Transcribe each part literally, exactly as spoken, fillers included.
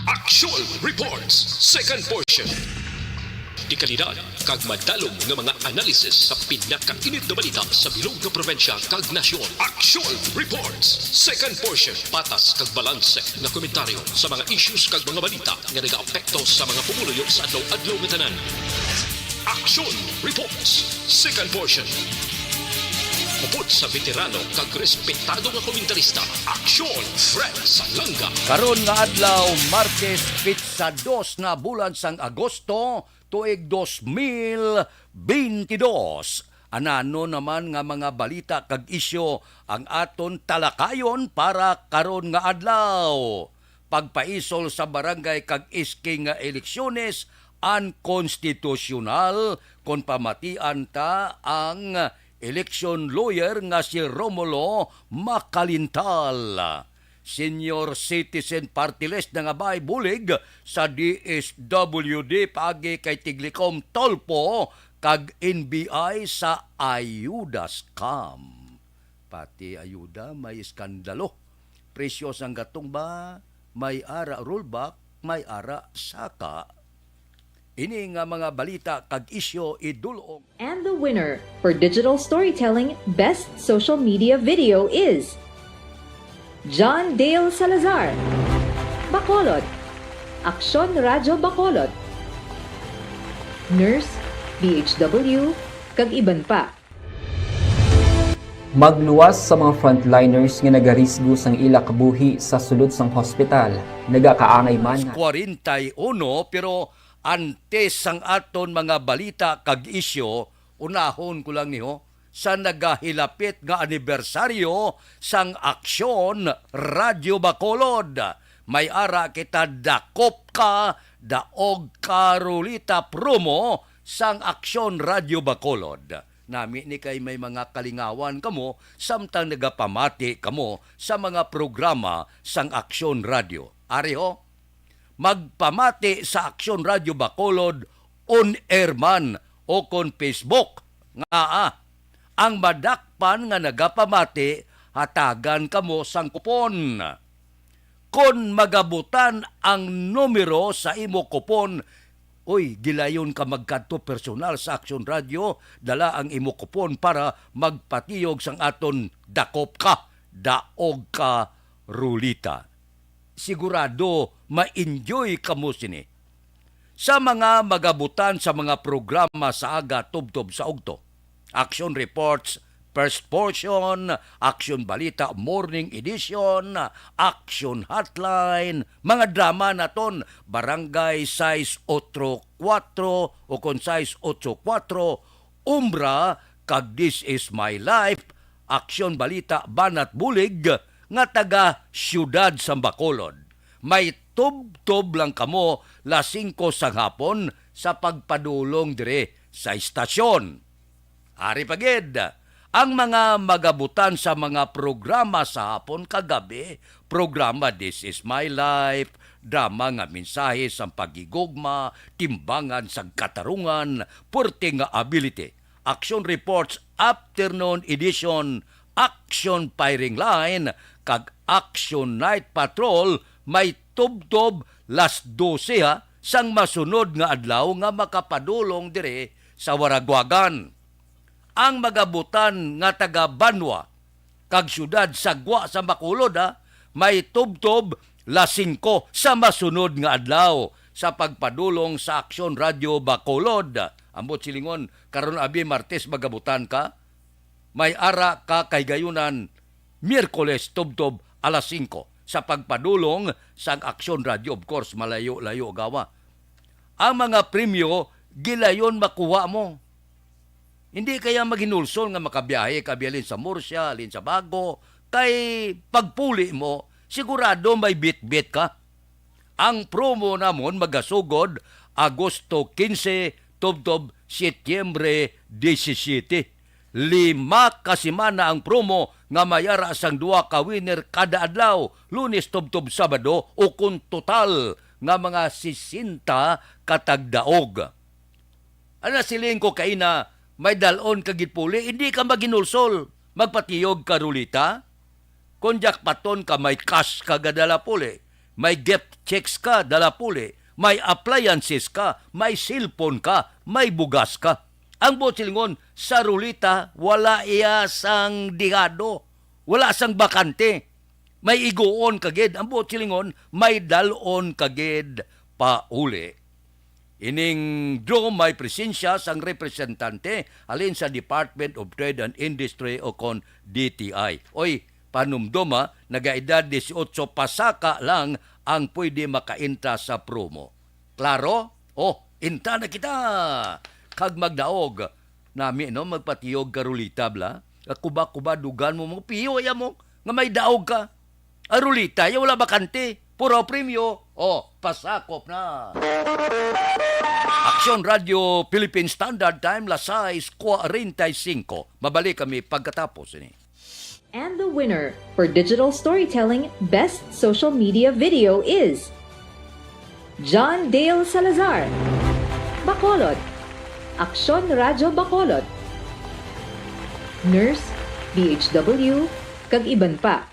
Action Reports, second portion. Dekalidad kag madalom nga mga analysis sa pinakainit nga balita sa bilog nga probinsya kag nasyon. Action Reports, second portion. Patas kag balanse nga komentaryo sa mga issues kag mga balita nga nagaapekto sa mga pumuluyo sa adlaw-adlaw nga tanan. Action Reports, second portion. Upod sa veterano kag respetado nga komentarista, Action Fred Salanga. Karon nga adlaw, Martes, pitsa dos nga bulan sang Agosto, tuig dos mil bentidós. Anano naman nga mga balita kag isyu ang aton talakayon para karon nga adlaw? Pagpaisol sa barangay kag S K nga eleksyones, unkonstitusyonal kon pamatian ta ang election lawyer nga si Romulo Macalintal. Senior Citizen Party List na nga bay bulig sa D S W D paagi kay Tiglicom Tulfo kag N B I sa ayuda scam. Pati ayuda may iskandalo. Presyo sang gatong ba, may ara rollback, may ara saka. Ini nga mga balita kag isyu idul-ong. And the winner for digital storytelling best social media video is John Dale Salazar, Bacolod, Aksyon Radyo Bacolod, Nurse, D H W, kag iban pa. Magluwas sa mga frontliners nga nagarisgo sang ila kabuhi sa sulod sang hospital. Nagakaangay man. Kwarenta y uno, pero antes sang aton mga balita kag isyu, unahon ko lang ni ho, sa nagahilapit nga anibersaryo sang Aksyon Radyo Bacolod. May ara kita Dakop Ka, Daog Ka Ruleta promo sang Aksyon Radyo Bacolod. Nami ni kay may mga kalingawan kamo samtang nagapamati kamo sa mga programa sang Aksyon Radyo. Ari ho, magpamati sa Aksyon Radyo Bacolod on air man o kon Facebook. Ngaa, ang madakpan nga nagapamati, hatagan kamo sang kupon. Kon magabutan ang numero sa imo kupon, uy, gilayon ka magkadto personal sa Aksyon Radyo, dala ang imo kupon para magpatiyog sang aton Dakop Ka, Daog Ka Ruleta. Sigurado ma-enjoy kamo sini. Sa mga magabutan sa mga programa sa aga tubtob sa ugto, Action Reports, First Portion, Action Balita, Morning Edition, Action Hotline, mga drama naton, Barangay sais otro kuatro o kon sais otso kuatro, Umbra, kag This Is My Life, Aksyon Balita, Banat Bulig, nga taga Siyudad sang Bacolod. May tubtob lang kamo las singko sang hapon sa pagpadulong diri sa istasyon. Ari pa gid, ang mga magabutan sa mga programa sa hapon kag gabi, programa This Is My Life, drama nga mensahe sang paghigugma, timbangan sang katarungan, puwerte nga ability, Action Reports Afternoon Edition, Action Firing Line, kag Action Night Patrol may tubtob las dose, ha, sang masunod nga adlaw nga makapadulong diri sa Waraguagan. Ang magabutan nga taga Banwa kag siyudad sa gwa sa Bacolod, ha, may tubtob las singko sa masunod nga adlaw sa pagpadulong sa Aksyon Radyo Bacolod. Ambot silingon, karon abi Martes magabutan ka, may ara ka kahigayunan Miyerkules tubtob alas singko sa pagpadulong sang Aksyon Radyo. Of course, malayo-layo gawa. Ang mga premyo gilayon makuha mo. Hindi kaya maghinulsol nga makabiyahe ka biya halin sa Murcia, halin sa Bago, kay pagpuli mo, sigurado may bitbit ka. Ang promo namon magasugod Agosto quince tubtob Setyembre disisiete. Lima ka semana ang promo nga may ara sang duha ka winner kada adlaw, Lunes tubtob Sabado, o kon total nga mga sesenta ka tagdaog. Ana, siling ko kaina, may dal-on ka gid puli, hindi ka maghinulsol, magpatiyog ka ruleta. Kon jackpoton ka, may cash ka gadala puli. May gift checks ka, dala puli. May appliances ka, may cellphone ka, may bugas ka. Ang buot silingon, sa ruleta, wala iya sang dihado, wala sang bakante. May iguon ka gid. Ang buot silingon, may dal-on ka gid pauli. Ining draw may presensya sang representante halin sa Department of Trade and Industry o kon D T I. Oy, panumdom ha, nagaedad dieciocho pasaka lang ang pwede makaentra sa promo. Klaro? Oh, entra na kita! Kag magdaog. Nami, no, magpatiyog ka ruleta, bla? Kuba-kuba, dugan mo, mga piyo, ya mo, nga may daog ka. Ang ruleta, ya wala bakante. Puro premyo. Oh, pasakop na. Aksyon Radio Philippine Standard Time, las sais cuarenta y cinco. Mabalik kami pagkatapos ini. And the winner for digital storytelling best social media video is John Dale Salazar, Bacolod, Aksyon Radyo Bacolod, Nurse, D H W, kag iban pa.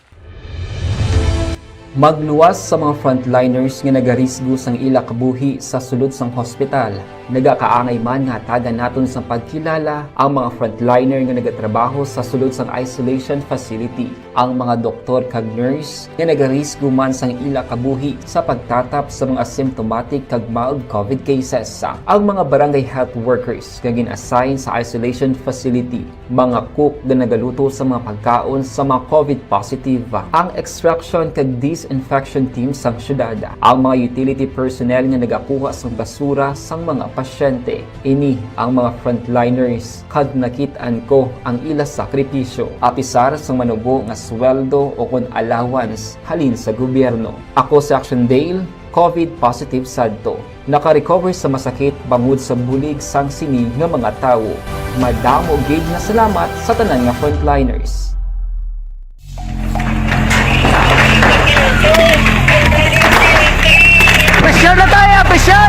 Magluwas sa mga frontliners nga nagarisgo sang ila kabuhi sa sulod sang hospital. Nagakaangay man nga hatagan naton sang pagkilala ang mga frontliner nga nagatrabaho sa sulod sang isolation facility, ang mga doktor kag nurse nga nagarisgo man sang ila kabuhi sa pagtatap sa mga asymptomatic kag mild covid cases, ang mga barangay health workers nga gin-assign sa isolation facility, mga cook nga nagaluto sa mga pagkaon sa mga covid positive, ang extraction kag disinfection team sang syudad, ang mga utility personnel nga nagakuha sang basura sang mga pasyente. Ini ang mga frontliners, kag nakit-an ko ang ila sakripisyo, apisar sang manubo nga sweldo o kon allowance halin sa gobyerno. Ako si Action Dale, covid positive sadto. Naka-recover sa masakit bangod sa bulig sang sini nga mga tawo. Madamo gid nga salamat sa tanan nga frontliners. Pressure na tayo, pressure!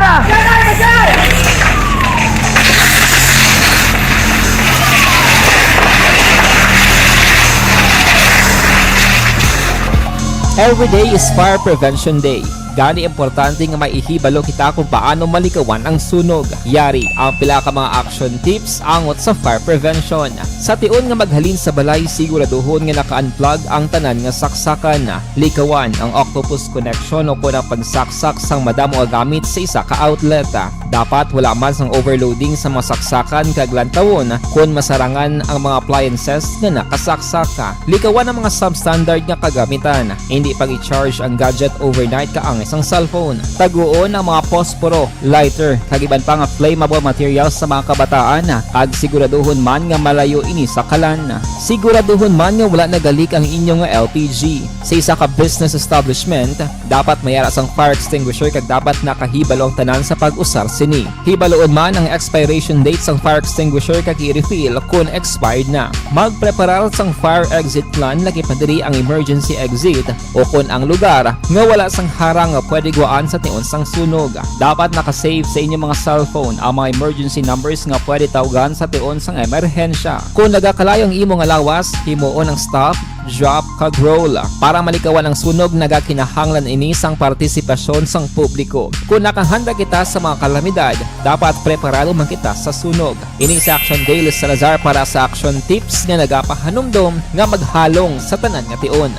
Every day is Fire Prevention Day. Gani, importante nga may ihibalo kita kung paano malikawan ang sunog. Yari ang pila ka mga action tips angot sa fire prevention. Sa tion nga maghalin sa balay, siguraduhon nga naka-unplug ang tanan nga saksakan. Likawan ang octopus connection o kon ang pagsaksak sang madamo nga gamit sa isa ka outlet. Dapat wala man sang overloading sa mga saksakan kag lantawon kon masarangan ang mga appliances nga nakasaksak. Likawan ang mga substandard nga kagamitan. Indi pag-i-charge ang gadget overnight kaangay sang cellphone. Taguon ang mga posporo, lighter, kag iban pa nga flammable materials sa mga kabataan, kag siguraduhon man nga malayo ini sa kalan. Siguraduhon man nga wala nagalik ang inyo nga L P G. Sa isa ka business establishment, dapat may ara sang fire extinguisher kag dapat nakahibalo ang tanan sa pag-usar sini. Hibaluon man ang expiration date sang fire extinguisher kag i-refill kon expired na. Magpreparar sang fire exit plan, lakip na diri ang emergency exit o kon ang lugar nga wala sang harang nga pwede gwaan sa tion sang sunog. Dapat naka-save sa inyo mga cellphone ang mga emergency numbers nga pwede tawgan sa tion sang emerhensya. Kon nagakalayo ang imo nga lawas, himuon ang stop, drop, kag roll. Para malikawan ang sunog, nagakinahanglan ini sang partisipasyon sang publiko. Kon nakahanda kita sa mga kalamidad, dapat preparado man kita sa sunog. Ini si Action Dale Salazar para sa Action Tips nga nagapahanumdom nga maghalong sa tanan nga tion.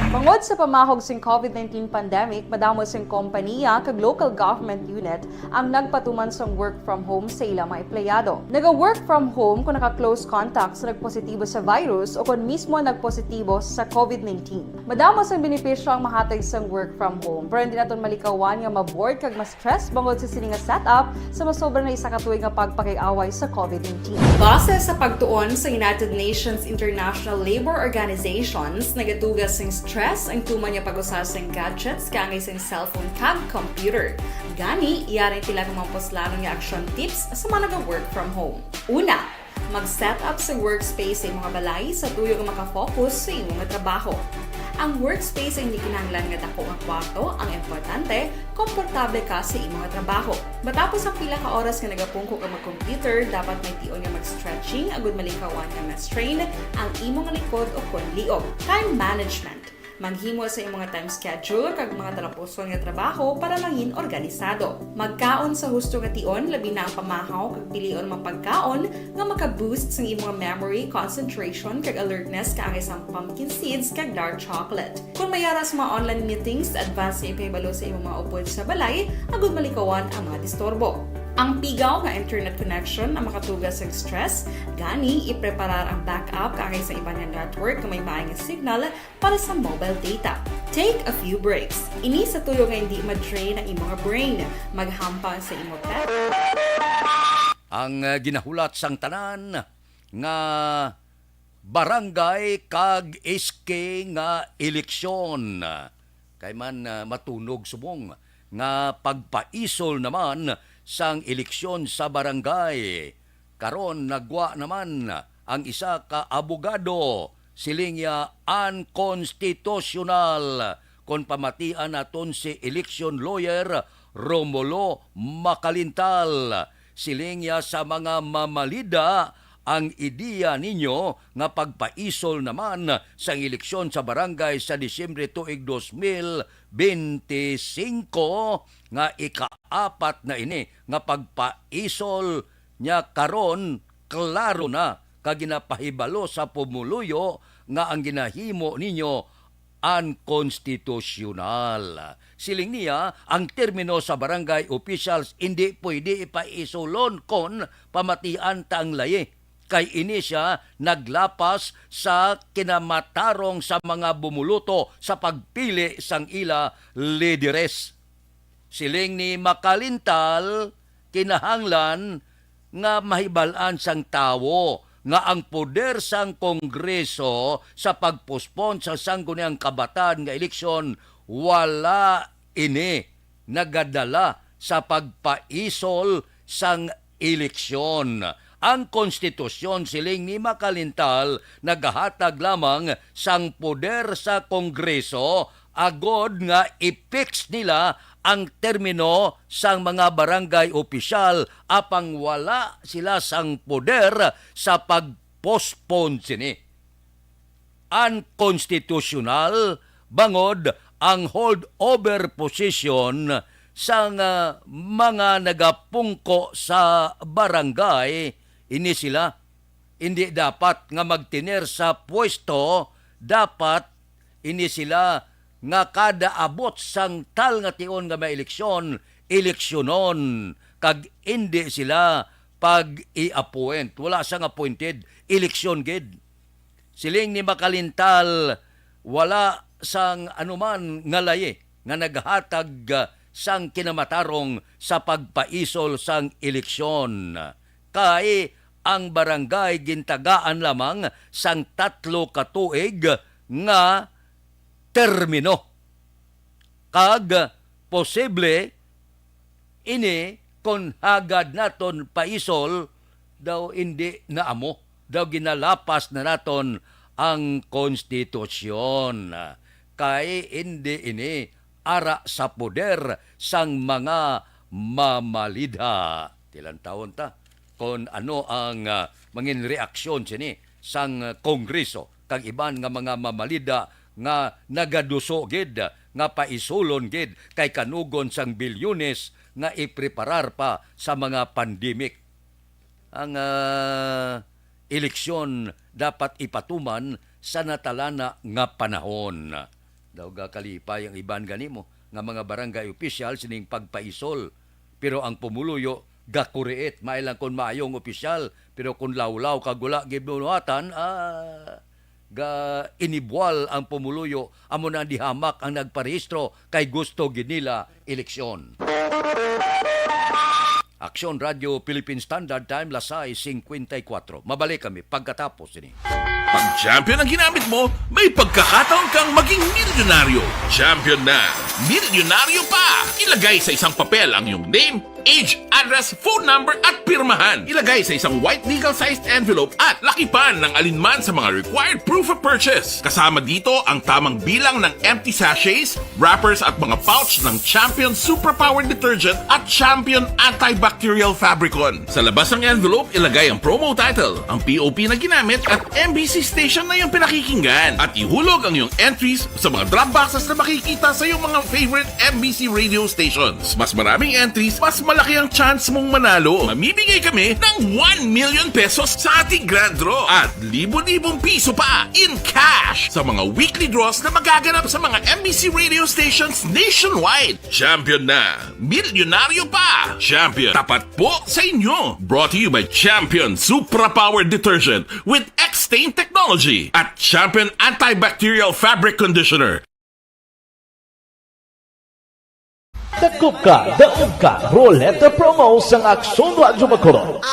Bangod sa pamahog sing covid nineteen pandemic, madamo sing kompaniya kag local government unit ang nagpatuman sang work from home sa ila mga empleyado. Naga-work from home kon naka-close contact sa nagpositibo sa virus o kon mismo nagpositibo sa covid nineteen. Madamo sang benepisyo ang mahatag sang work from home, pero hindi naton malikawan nga ma-bored kag ma-stress bangod sa sini nga setup sa masobra na isa ka tuig nga pagpakig-away sa covid nineteen. Base sa pagtuon sa United Nations International Labour Organizations, nagatuga sing stress ang tuman nga pag-usa sing gadgets kaangay sing cellphone kag computer. Gani, yari ang pila ka mga puslanon nga action tips sa mga naga-work from home. Una, mag-set up sa workspace sa imong balay sa tuyo nga maka-focus sa imong trabaho. Ang workspace ay hindi kinahanglan nga dako nga kwarto, ang importante, komportable ka sa imo nga trabaho. Matapos ang pila ka oras nga nagapungko ka mag-computer, dapat may tion nga mag-stretching agud malikawan nga ma-strain ang imo nga likod o kon liog. Time management. Maghimo sa imo nga time schedule kag mga talapuson nga trabaho para mangin organisado. Magkaon sa husto nga tion, labi na ang pamahaw kag pilion mga pagkaon nga maka-boost sang imo nga memory, concentration, kag alertness kaangay sang pumpkin seeds kag dark chocolate. Kung may ara sa mga online meetings, advance nga ipahibalo sa imong mga upod sa balay agud malikawan ang mga disturbo. Ang pigaw nga internet connection ang makatuga sa stress, gani ipreparar ang backup kaangay sa iban nga network nga may maay nga signal para sa mobile data. Take a few breaks. Ini sa tuyo nga hindi ma-drain ang imong brain. Maghampang sa imo pet. Ang, uh, ginahulat sang tanan nga barangay kag S K nga eleksyon. Kay man, uh, matunog subong nga pagpaisol naman sang eleksyon sa barangay. Karon, nagwa naman ang isa ka abogado, siling niya unconstitutional kon pamatian naton si election lawyer Romulo Macalintal. Siling niya sa mga mamalida, ang ideya ninyo nga pagpaisol naman sang eleksyon sa barangay sa Disyembre tuig dos mil bente singko, nga ikaapat na ini nga pagpaisol niya karon, klaro na ka ginapahibalo sa pumuluyo nga ang ginahimo ninyo unconstitutional. Siling niya, ang termino sa barangay officials hindi pwede ipaisulon kon pamatian ta ang layi, kay ini sia naglapas sa kinamatarong sa mga bumuluto sa pagpili sang ila lideres. Siling ni Macalintal, kinahanglan nga mahibal-an sang tawo nga ang poder sang Kongreso sa pagpospon sa sangguniang kabatan nga eleksyon, wala ini nagadala sa pagpaisol sang eleksyon. Ang konstitusyon, siling ni Macalintal, nagahatag lamang sang poder sa Kongreso agod nga i-fix nila ang termino sang mga barangay opisyal, apang wala sila sang poder sa pag-postpone sini. Unconstitutional bangod ang holdover position sang, ah, mga nagapungko sa barangay. Ini sila, hindi dapat nga magtener sa pwesto, dapat ini sila nga kada abot sang tal nga tion nga may eleksyon, eleksyonon, kag indi sila pag-i-appoint. Wala sang appointed, eleksyon gid. Siling ni Macalintal, wala sang anuman nga layi nga naghatag, ah, sang kinamatarong sa pagpaisol sang eleksyon, kay ang barangay gintagaan lamang sang tatlo ka tuig nga termino, kag posible ini kon hagad naton paisol, daw indi na amo, daw ginalapas na naton ang konstitusyon, kay indi ini ara sa poder sang mga mamalidha. Tilantawon ta kon ano ang, ah, mangin reaksyon sini sang, ah, Kongreso kag iban nga mga mamalida nga nagaduso gid nga paisulon gid kay kanugon sang bilyones nga ipreparar pa sa mga pandemic. Ang, ah, eleksyon dapat ipatuman sa natalana nga panahon. Daw gakalipay ang iban gani mo nga mga barangay opisyal sining pagpaisol, pero ang pumuluyo gakuriit. May lang kon maayong opisyal, pero kon lawlaw kag wala gibunuhatan, ah, ga inibwal ang pumuluyo, amo na ang dihamak ang nagparehistro kay gusto gid nila eleksyon. Aksyon Radio Philippine Standard Time, las sais cincuenta y cuatro. Mabalik kami pagkatapos sini. Pag champion ang ginamit mo, may pagkakataon kang maging milyonaryo. Champion na, milyonaryo pa! Ilagay sa isang papel ang iyong name, Age, address, phone number at pirmahan. Ilagay sa isang white legal-sized envelope at lakipan ng alinman sa mga required proof of purchase. Kasama dito ang tamang bilang ng empty sachets, wrappers at mga pouch ng Champion Superpower Detergent at Champion Antibacterial Fabricon. Sa labas ng envelope, ilagay ang promo title, ang P O P na ginamit at M B C station na iyong pinakikinggan. At ihulog ang iyong entries sa mga drop boxes na makikita sa iyong mga favorite M B C radio stations. Mas maraming entries, mas malaki ang chance mong manalo. Mamimigay kami ng one million pesos sa ating grand draw at libo-libong piso pa in cash sa mga weekly draws na magaganap sa mga M B C radio stations nationwide. Champion na! Milyonaryo pa! Champion, tapat po sa inyo! Brought to you by Champion Supra Power Detergent with X-Stain Technology at Champion Antibacterial Fabric Conditioner. Dakop ka, daog ka, Roleta Promo sang Aksyon Radyo Bacolod.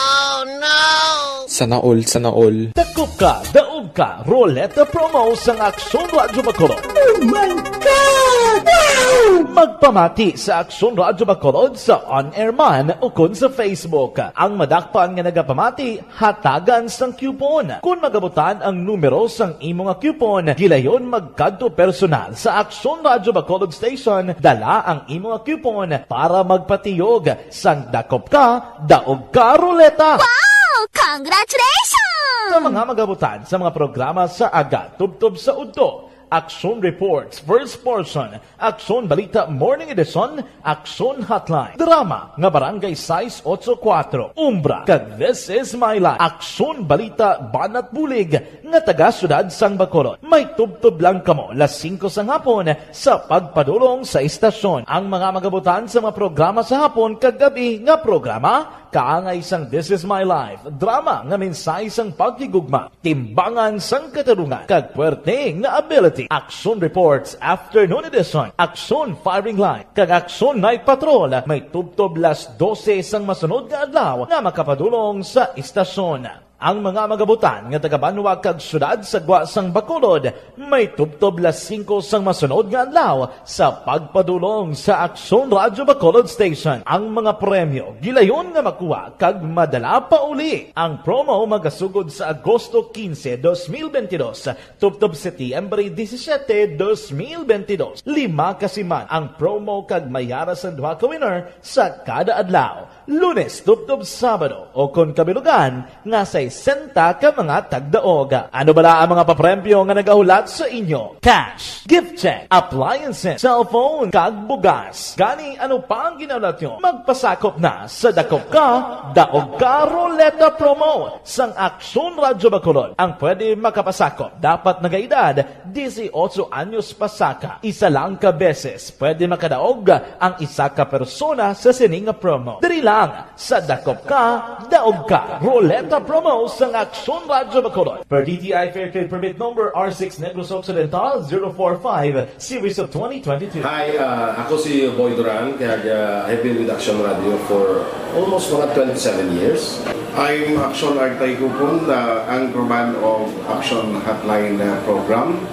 Sana all, sana all. Dakop ka, daog ka, Roleta Promo sang Aksyon Radyo Bacolod. Oh my God! Wow! Magpamati sa Aksyon Radyo Bacolod sa on-air man ukon sa Facebook. Ang madakpan nga nagapamati, hatagan sang coupon. Kon magabutan ang numero sang imo nga coupon, gilayon magkadto personal sa Aksyon Radyo Bacolod Station, dala ang imo nga coupon para magpatiyog sang Dakop Ka, Daog Ka Roleta. Wow! Congratulations! Sa mga magabutan sa mga programa sa aga tubtob sa udto, Aksyon Reports, First Portion, Aksyon Balita Morning Edition, Aksyon Hotline, drama nga Barangay sais otso kuwatro, Umbra, kag This Is My Life, Aksyon Balita Banat Bulig, nga taga Siyudad sang Bacolod. May tubtob lang kamo las singko sang hapon sa pagpadulong sa istasyon. Ang mga magabutan sa mga programa sa hapon kag gabi nga programa, kaangay sang This Is My Life, drama nga mensahe sang paghigugma, timbangan sang katarungan, kag puwerte nga ability. Action Reports, Afternoon Edition, Action Firing Line, kag Action Night Patrol may tubtob las dose sang masunod nga adlaw nga makapadulong sa istasyon. Ang mga magabutan nga taga-banwa kag siyudad sa gwa sang Bacolod may tubtob las singko sang masunod nga adlaw sa pagpadulong sa Aksyon Radyo Bacolod Station. Ang mga premyo gilayon nga makuha kag madala pauli. Ang promo magasugod sa Agosto quince, dos mil veintidós, tubtob Setyembre disisiete, dos mil veintidós. Lima ka siman ang promo kag may ara sang duha ka winner sa kada adlaw, Lunes tubtob Sabado, o kon kabilugan nga sesenta ka mga tagdaog. Ano bala ang mga papremyo nga nagahulat sa inyo? Cash, gift check, appliances, cellphone, kag bugas. Gani, ano pa ang ginahulat nyo? Magpasakop na sa Dakop Ka, Daog Ka Roleta Promo sang Aksyon Radyo Bacolod. Ang pwede makapasakop dapat nagaedad disiotso anyos pasaka. Isa lang ka beses pwede makadaog ang isa ka persona sa sini nga promo. Diri lang sa Dakop Ka, Daog Ka Roleta Promo sang Aksyon Radyo Bacolod. Per D T I Fair Trade Permit Number R six Negros Occidental zero four five, Series of twenty twenty-two. Hi, ah, ako si Boy Duran, kag, ah, I've been with Action Radio for almost mga twenty-seven years. I'm Action Artay Kupon, the anchorman of Action Hotline, uh, program.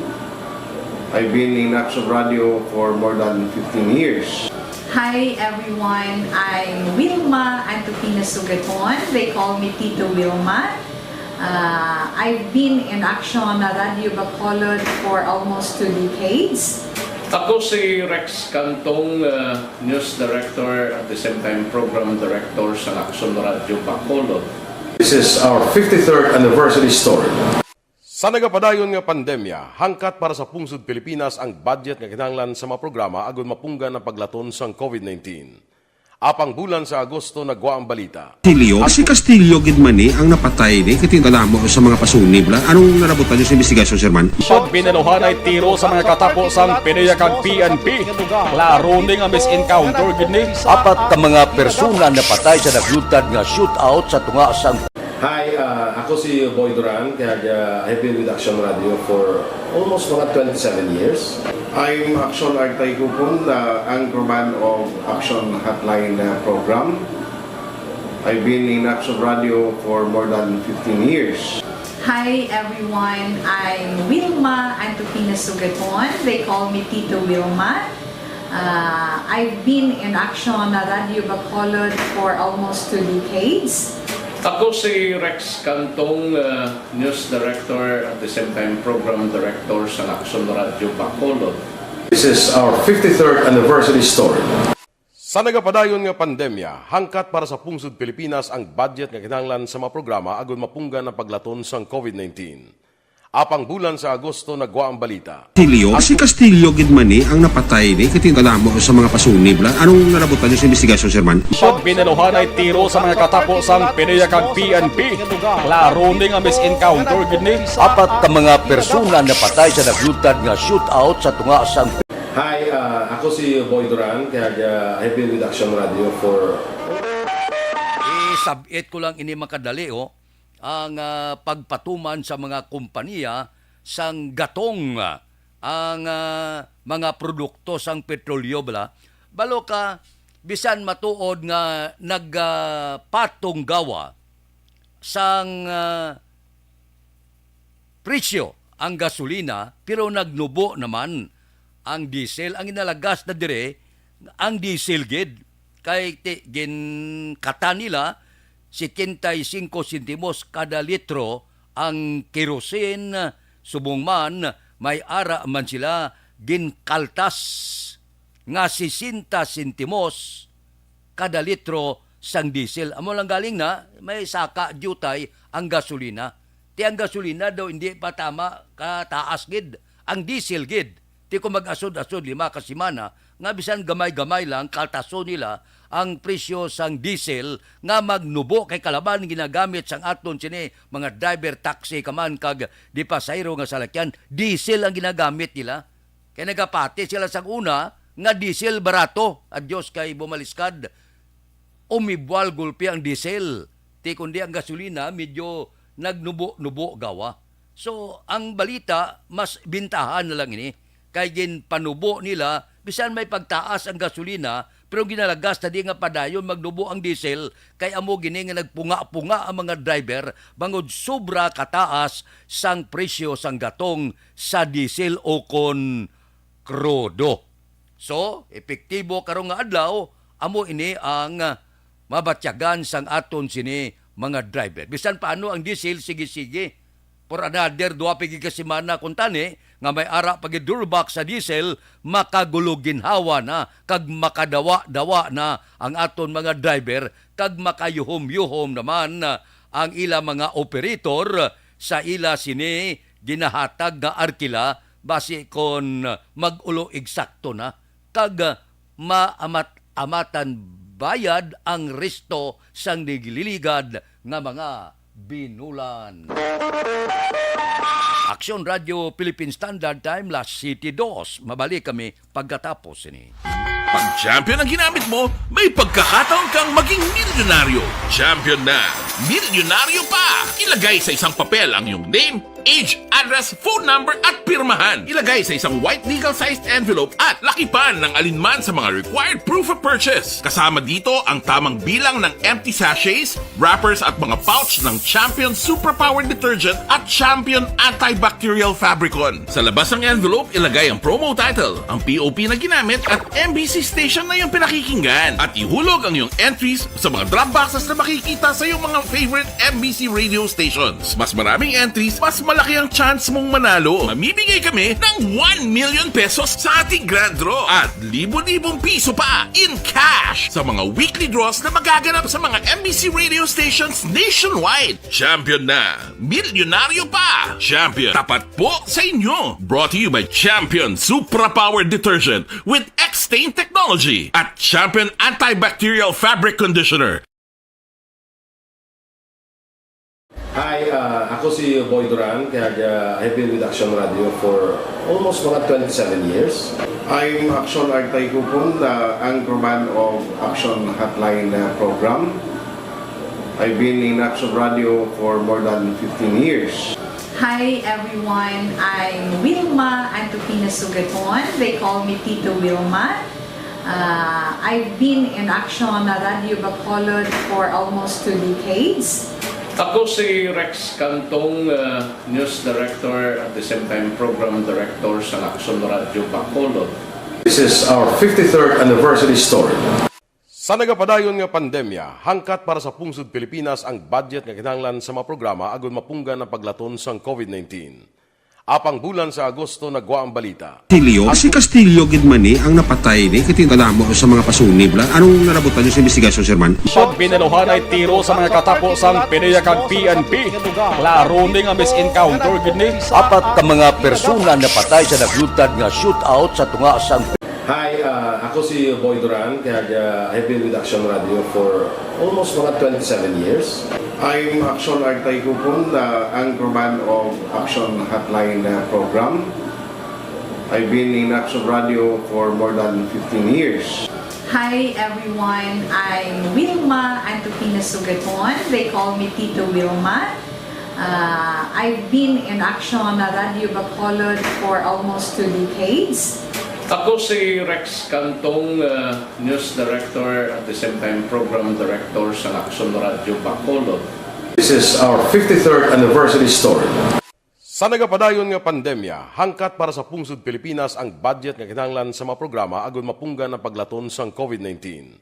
I've been in Action Radio for more than fifteen years. Hi everyone, I'm Wilma Antupina Sugaton. They call me Tito Wilma. Uh, I've been in Action Radio Bacolod for almost two decades. Ako si Rex Cantong, uh, news director, at the same time program director sa Action Radio Bacolod. This is our fifty-third anniversary story. Sa nagapadayon nga pandemya, hangkat para sa pungsod Pilipinas ang budget nga kinahanglan sa mga programa agud mapunggan ang paglaton sang COVID nineteen. Apang bulan sa Agosto nagwa ang balita. Castillo, si Castillo gid man ni ang napatay ni, kay tingala mo sa mga pasunib la. Anong narabutan niyo sa investigasyon, Sir Man? Pagbinunuhanay tiro sa mga katapo sang PDEA kag P N P. Klaro ni nga mis-encounter gid ni. Apat ka mga persona napatay sa nagluntad nga shootout sa tunga sang Hi, ah, ako si Boy Duran, kag, ah, I've been with Action Radio for almost mga twenty-seven years. I'm Action Artay Kupon, the anchorman of Action Hotline, uh, program. I've been in Action Radio for more than fifteen years. Hi everyone, I'm Wilma Antupina Sugaton. They call me Tito Wilma. Uh, I've been in Action Radio Bacolod for almost two decades. Ako si Rex Cantong, uh, News Director, at the same time Program Director sa Action Radio Bacolod. This is our fifty-third anniversary story. Sa nagapadayon nga pandemya, hangkat para sa pungsod Pilipinas ang budget nga kinahanglan sa mga programa agud mapunggan ang paglaton sang COVID nineteen. Apang bulan sa Agosto nagwa ang balita. Castillo, si Castillo gid man ni ang napatay ni, kay kadamo sa mga pasunib la. Anong nalabutan niyo sa investigasyon, Sir Man? Pag binaluhanay tiro sa mga katapo sang PDEA kag P N P. Klaro ni nga mis-encounter gid ni. Apat ka mga persona napatay sa naglutad nga shootout sa tunga sang Hi, uh, ako si Boy Duran, kag, uh, I've been with Action Radio for Isab-it ko lang ini makadali, oh, ang, ah, pagpatuman sa mga kompanya sang gatong, ah, ang, ah, mga produkto sang petrolyo, bala. Balo ka, bisan matuod nga nag, ah, patong gawa sang, ah, presyo ang gasolina, pero nagnubo naman ang diesel. Ang inalagas na dire, ang diesel gid. Kay ti-, ginkatan nila setenta y cinco sentimos kada litro ang kerosene, subong man may ara man sila ginkaltas nga sesenta sentimos kada litro sang diesel. Amo lang galing na, may saka diutay ang gasolina. Ti ang gasolina daw hindi pa tama kataas gid. Ang diesel gid. Ti kung mag-asod-asod lima ka semana, nga bisan gamay-gamay lang, kaltason nila ang presyo sang diesel nga magnubo kay kalaban ginagamit sang aton sini mga driver, taxi ka man kag di pasahero nga salakyan, diesel ang ginagamit nila. Kay nagapati sila sang una nga diesel barato. Adios kay bumaliskad, umibwal gulpi ang diesel. Ti kundi ang gasolina medyo nagnubo-nubo gawa. So, ang balita, mas bintahan na lang ini. Kay ginpanubo nila, bisan may pagtaas ang gasolina, pero ginalagas na di nga padayon magnubo ang diesel, kay amo gini nga nagpunga-punga ang mga driver bangod sobra kataas sang presyo sang gatong sa diesel o kon krudo. So, epektibo karon nga adlaw, amo ini ang, ah, mabatyagan sang aton sini mga driver. Bisan paano ang diesel, sige-sige. For another duha pa gid ka semana kuntani nga may ara pa gid Durbax sa diesel, makagulo ginhawa na kag makadawa-dawa na ang aton mga driver kag makayuhom-yuhom naman, ah, ang ila mga operator sa ila sini ginahatag nga arkila basi kon mag-ulo eksakto na kag maamat-amatan bayad ang resto sang nagliligad nga mga binulan. Aksyon Radio Philippine Standard Time, las siyete dos. Mabalik kami pagkatapos sini. Pag Champion ang ginamit mo, may pagkakataon kang maging milyonaryo. Champion na, milyonaryo pa! Ilagay sa isang papel ang iyong name, age, address, phone number, at pirmahan. Ilagay sa isang white legal-sized envelope at lakipan ng alinman sa mga required proof of purchase. Kasama dito ang tamang bilang ng empty sachets, wrappers, at mga pouch ng Champion Superpower Detergent at Champion Antibacterial Fabricon. Sa labas ng envelope, ilagay ang promo title, ang P O P na ginamit, at M B C station na iyong pinakikinggan. At ihulog ang iyong entries sa mga drop boxes na makikita sa iyong mga favorite M B C radio stations. Mas maraming entries, mas malaki ang chance mong manalo. Mamimigay kami ng one million pesos sa ating grand draw at libo-libong piso pa in cash sa mga weekly draws na magaganap sa mga M B C radio stations nationwide. Champion na! Milyonaryo pa! Champion, tapat po sa inyo! Brought to you by Champion Supra Power Detergent with X-Stain Technology at Champion Antibacterial Fabric Conditioner. Hi, uh, ako si Boy Duran, kag, uh, I've been with Action Radio for almost mga twenty-seven years. I'm Action Artay Kupon, the anchorman of Action Hotline, uh, program. I've been in Action Radio for more than fifteen years. Hi everyone, I'm Wilma Antupina Sugaton. They call me Tito Wilma. Uh, I've been in Action Radio Bacolod for almost two decades. Ako si Rex Cantong, uh, News Director, at the same time Program Director sa Action Radio Bacolod. This is our fifty-third anniversary story. Sa nagapadayon nga pandemya, hangkat para sa pungsod Pilipinas ang budget nga kinahanglan sa mga programa agud mapunggan ang paglaton sang covid nineteen. Apang bulan sa Agosto nagwa ang balita. Castillo? Si Castillo gid man ni ang napatay ni, kay tingala mo sa mga pasunib la. Anong nalabutan niyo sa investigasyon, Sir Man? Pag binaluhanay tiro sa mga katapo sang PDEA kag P N P. Klaro ni nga mis-encounter gid ni. Apat ka mga persona napatay sa naglutad nga shootout sa tunga sang Hi, uh, ako si Boy Duran, kag uh, I've been with Action Radio for almost mga twenty-seven years. I'm Action Artay Kupon, the anchorman of Action Hotline uh, program. I've been in Action Radio for more than fifteen years. Hi everyone, I'm Wilma Antupina Sugaton. They call me Tito Wilma. Uh, I've been in Action Radio Bacolod for almost two decades. Ako si Rex Cantong, uh, news director at the same time program director sa Action Radio Bacolod. This is our fifty-third anniversary story. Sa nagapadayon nga pandemya, hangkat para sa pungsod Pilipinas ang budget nga kinahanglan sa mga programa agud mapunggan ang paglaton sang covid nineteen.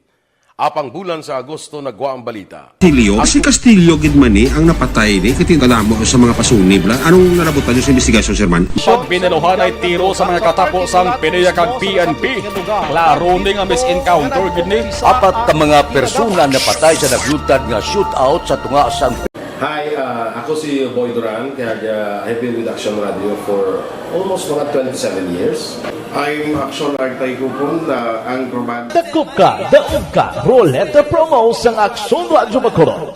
Apang bulan sa Agosto nagwa ang balita. Castillo? Si Castillo gid man ni ang napatay ni, kay tingala mo sa mga pasunib la. Anong nalabutan niyo sa investigasyon, Sir Man? Pag binaluhanay tiro sa mga katapo sang PDEA kag P N P. Klaro ni nga mis-encounter gid ni. Apat ka mga persona napatay sa naglutad nga shootout sa tunga sang Hi, uh, ako si Boy Duran, kag uh, I've been with Action Radio for almost mga twenty-seven years. I'm Action Artay Kupon, the anchorman. Dakop ka, daog ka, Roleta Promo sang Action Radio Bacolod.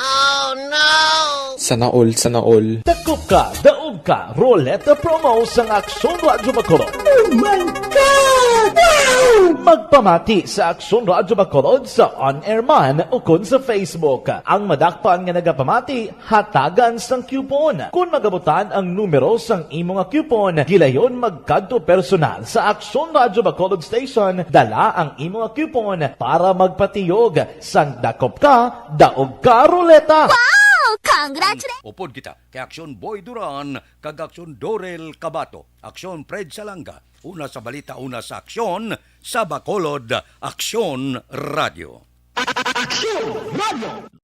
Sana all, sana all. Dakop ka, daog ka, Roleta Promo sang Action Radio Bacolod. Oh my God! Wow! Magpamati sa Action Radio Bacolod sa on-air man ukon sa Facebook. Ang madakpan nga nagapamati, hatagan sang coupon. Kon magabutan ang numero sang imo nga coupon, gilayon magkadto personal sa Action Radio Bacolod Station, dala ang imo nga coupon para magpatiyog sang dakop ka, daog ka, Roleta. Wow! Congratulations! Upod kita kay Action Boy Duran kag Action Dorel Cabato, Action Fred Salanga, una sa balita, una sa aksyon, sa Bacolod, Action Radio. Action Radio!